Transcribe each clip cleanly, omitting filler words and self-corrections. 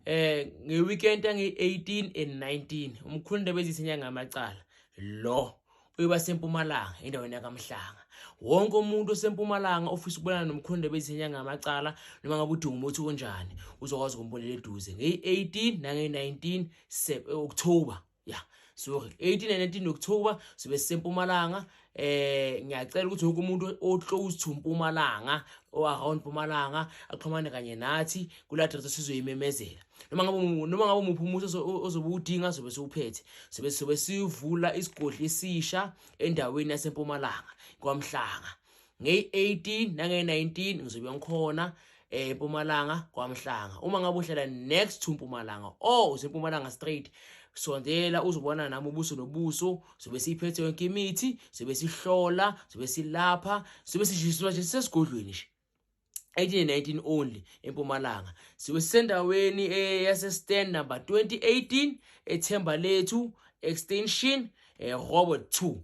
Nge-weekend yange-18 and 19, umkhulu Ndabezitha inyanga yamacala lo uyoba sempumalanga endaweni yakamhlanga. Wonke umuntu osempumalanga ofisa ukubonana nomkhulu Ndabezitha inyanga yamacala, noma ngabe udinga umuthi onjani, uzokwazi ukumbonela eduze ngeyi-18 nange-19 October. Ya, sorry, 18 and 19 October sibe sisempumalanga. Ngiyacela ukuthi wonke umuntu o close to Mpumalanga o around Mpumalanga axhumane kanye nathi kula address sizoyimemezela. Noma ngabe umuphi umuntu ozobe udinga, sobe siwuphethe, sobe sivula isigodli esisha endaweni yasempumalanga kwaMhlanga. Ngeyi-18 nange-19 ngizobe ngikhona eMpumalanga kwaMhlanga. Uma ngabe uhlala next to Mpumalanga or usempumalanga straight, sondela uzobona nami ubuso nobuso. Sobe siyiphethe yonke imithi, sobe sihlola, sobe silapha, sobe sishiswa nje sesigodlweni nje. 18 and 19 only eMpumalanga, sibe sisendaweni yase stand number 2018 eThemba Lethu Extension, Robot 2.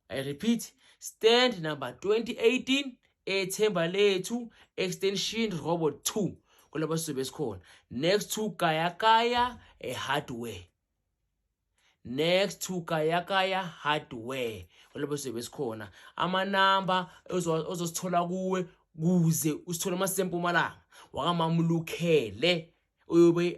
I repeat, stand number 2018 eThemba Lethu Extension, Robot 2, kulapho sizobe sikhona, next to Kayakaya Hardware, next to Kayakaya Hardware kulapho sizobe sikhona. Amanamba ozosithola kuwe kuze usithole masempumalanga wakamamlukhele, uyobe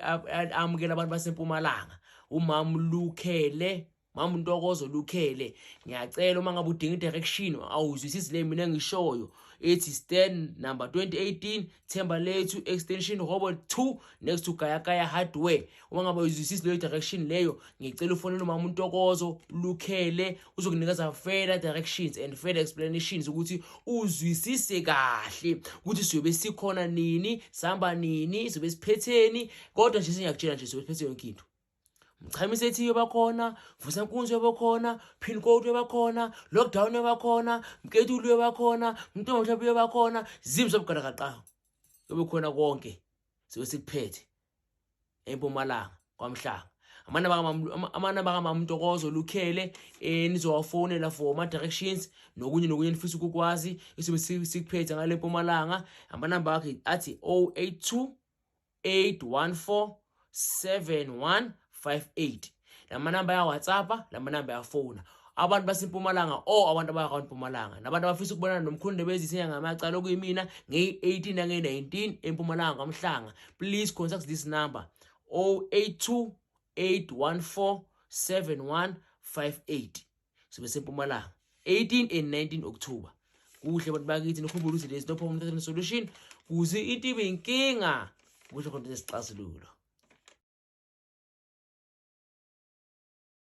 amukela abantu basempumalanga, umamlukhele, Mama uNtokozo Lukhele. Ngiyacela, uma ngabe udinga i-direction, awuzwisisi le mina engishoyo ethi stand number 2018 Themba Lethu Extension, Robot 2, next to Kayakaya Hardware, uma ngabe uzwisisi leyo direction leyo, ngicela ufonele umama uNtokozo Lukhele, uzokunikeza further directions and further explanations ukuthi uzwisise kahle ukuthi siyobe sikhona nini, sihamba nini, siyobe siphetheni. Kodwa nje sengiyakutshela nje, siyobe siphethe yonke into. Mchamise ethi yoba khona, Vusa Nkunzi yoba khona, Pin Code yoba khona, Lockdown yoba khona, Mketulu yoba khona, Mntombi mhlawumbe yoba khona, zimi zobugala yobe khona, konke sibe sikuphethe empumalanga kwaMhlanga. Amanamba kaMamntokozo Lukhele nizowafonela for ama-directions nokunye nokunye nifisa ukukwazi, isobe sikuphethe ngale mpumalanga. Amanamba akhe athi 082 814 7158. Lamanamba ya WhatsApp, lamanamba yafona abantu basempumalanga or abantu abakabantu Mpumalanga nabantu abafisa ukubonana nomkhulu Ndebezitha ngamacala okuyimina ngeyi-18 nangeyi-19 empumalanga kwaMhlanga. Please contact this number, 082 814 7158. Sibe sempumalanga 18 and 19 October. Kuhle abantu bakithi, nikhumbule ukuthi there's no problem without a solution. Kuze into ibe inkinga, kusho khona lesixazululo.